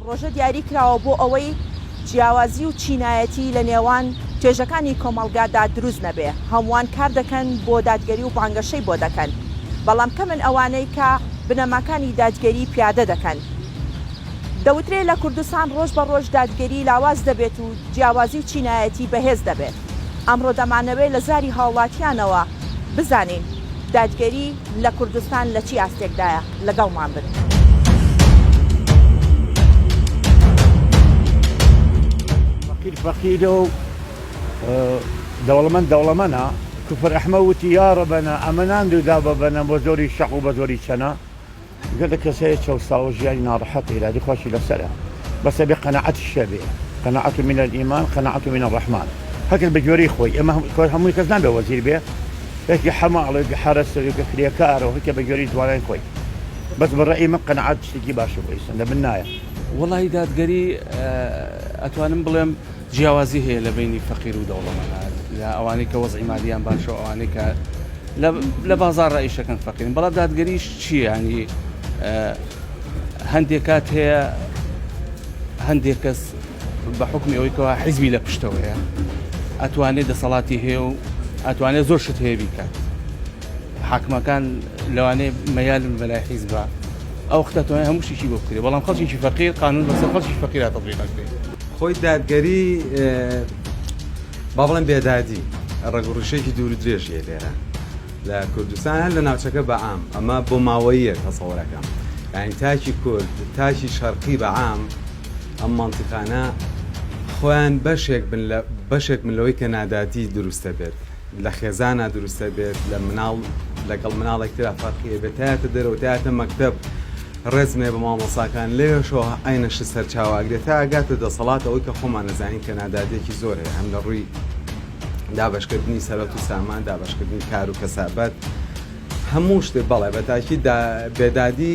ئەم ڕۆژە دیاری کراوە بۆ ئەوەی جیاوازی و چینایەتی لە نێوان توێژەکانی کۆمەڵگادا دروست نەبێ، هەمووان کار دەکەن بۆ دادگەری و بانگەشەی بۆ دەکەن، بەڵام کەمن ئەوانەی کە بنەماکانی دادگەری پیادە دەکەن. دەوترێ لە کوردستان ڕۆژ بە ڕۆژ دادگەری لاواز دەبێت و جیاوازی و چینایەتی بەهێز دەبێت. ئەمڕۆ دەمانەوێ لە زاری هاوڵاتیانەوە بزانین دادگەری لە کوردستان لە چی ئاستێکدایە؟ لەگەڵمان بن. فەقیر فەقیرە و دەوڵەمەند دەوڵەمەنە، کفر ئەحمە وتی یاڕەبەنە ئەمە نان دوودا بەبەنە بۆ زۆری شەق و بە زۆری چەنە. گەلێک کەس هەیە چەوساوە ژیانی ناڕەحەتە ئیرادەی خۆشی لەسەرە بەس ئەبێ قەناعەتیش هەبێ قەناعەت من الایمان قەناعەت من الرحمن هەرکەس بە گوێرەی خۆی ئێمە هەمووی کەس نابێ وەزیر بێ یەکی حەماڵە یەکی حەرەسە یەکی کرێکارە و هەرکە بە گوێرەی توانای خۆی بەس بە ڕەئی من قەناعەت شتێکی باشە بۆ ئینسان لە من نایە. وەڵاهی دادگەری ئەتوانم بڵێم جیاوازی هەیە لە بەینی فەقیر و دەوڵەمەنە لە ئەوانەی کە وەزعی مادیان باشە و ئەوانەی کە لە بازاڕ ئیشەکەن فەقیرن بەڵام دادگەریش چییە ینی هەندێک کات هەیە هەندێک کەس بە حکمی ئەوەی کەوا حیزبی لە پشتەوەیە ئەتوانێت دەسەڵاتی هەیە و ئەتوانێت زۆر شت هەیە بیکات حاکمەکان لەوانەیە مەیالن بەلای حیزبا ئەو وەختە توانای هەموو شتێکی بۆ بکرێ بەڵام خەڵکێکی فەقیر قانون بەسەر خەڵکی فەقیرا تەطبیق ئەکرێ. خۆی دادگەری با بڵێم بێدادی ڕەگ و ڕیشەیەکی دوور و درێژی هەیە لێرە لە کوردستان هەر لە ناوچەکە بە عام ئەمە بۆ ماوەییە تەسەوەرەکەم یانی تاکی کورد تاکی شەرقی بە عام ئەم مەنتیقانە خۆیان بەشێک بن لە بەشێک من لەوەی کە نادادی دروستە بێت لە خێزانا دروست ئەبێت لە مناڵ لەگەڵ مناڵێک ترا فەرقی ئەبێت تا یاتە دەرەوە تا یاتە مەکتەب ڕێزم هەیە بە مامۆساکان لەوێشەوە عەینە شت سەرچاوە ئەگرێت تا ئەگاتە دەسەڵات ئەوەی کە خۆمان ئەزانین کە نادادیەکی زۆر هەیە هەم لە ڕووی دابەشکردنی سەرەت و سامان دابەشکردنی کار و کەسابەت هەموو شتێ بەڵێ بە تاکی بێدادی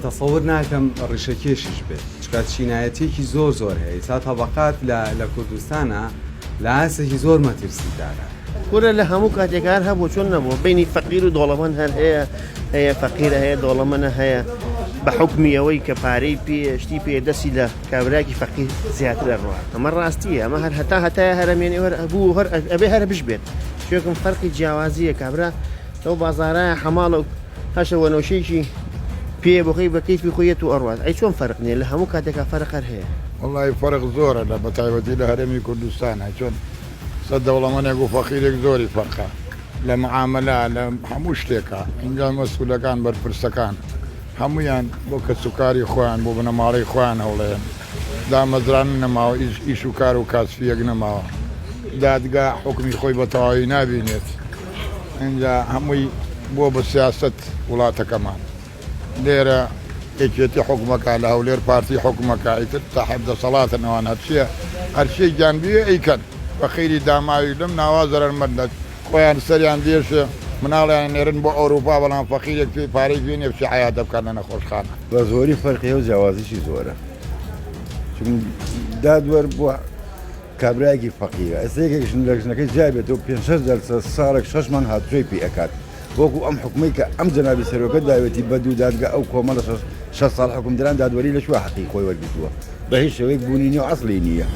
تەسەور ناکەم ڕیشەکێشیش بێت چکە چینایەتێکی زۆر زۆر هەیە سا تەبقات لە لە کوردستانە لە ئاستێکی زۆر مەترسیدارە. کورە لە هەموو کاتێک هەر هەبوو چۆن نەبوو بینی فەقیر و دۆڵەمەند هەر هەیە هەیە فەقیرە هەیە دۆڵەمەنە هەیە بە حکمی ئەوەی کە پارەی پێ شتی پێ دەستی لە کابراکی فەقیر زیاتر ئەڕوا ئەمە ڕاستیە ئەمە هەر هەتا هەتایە هەرەمێنێ هەر هەبوو هەر ئەبێ هەر بش بێت شوێکم فەرقی جیاوازیە کابرا لەو بازارایە حەماڵە و هەشە وەنەوشەیەکی پێ بۆ خۆی بە کەیفی خۆی یەت و ئەڕوات ئەی چۆن فەرق نیە لە هەموو کاتێکا فەرق هەر هەیە. وەڵاهی فەرق زۆرە لە بەتایبەتی لە هەرێمی کوردستانا چۆن سە دەوڵەمەنێک و فەقیرێک زۆری فەرقە لە معامەلە لە هەموو شتێکا ئینجا مەسئولەکان بەرپرسەکان هەموویان بۆ کەسوکاری خۆیان بۆ بنەماڵەی خۆیان هەوڵەیەن دامەزرانن نەماوە ئیش ئیش و کار و کاسپیەک نەماوە دادگا حوکمی خۆی بە تەواوی نابینێت ئینجا هەمووی بووە بە سیاسەت وڵاتەکەمان لێرە یەکێتی حوکمەکا لە هەولێر پارتی حوکمەکا ئیتر ساحێب دەسەڵاتن ئەوان هەرچیە هەرچیەکیان بیوێ ئەیکەن فەقیری داماوی لەم ناوا زەرەرمەندە خۆیان سەریان دێشێ مناڵیان ئەنێرن بۆ ئەوروپا بەڵام فەقیرێک پێی پارەی پێ نیە بچێ عیادە بکات لە نەخۆشخانە. بە زۆری فەرقی هەیە و جیاوازیشی زۆرە چون دادوەر بۆ کابرایەکی فەقیرە ئێستا یەکێک ژن لە ژنەکەی جیا بێتەوە پێنج شەش جەلسە ساڵێک شەش مانگ هاتوچۆی پێ ئەکات وەکو ئەم حوکمەی کە ئەم جەنابی سەرۆکە داوێتی بە دوو دادگا ئەو کۆمەڵە شەش ساڵ حوکمدران دادوەری لە کوێ حەقی خۆی وەرگرتووە بە هیچ شێوەیەک بوونی نییە و ئەسڵی نییە.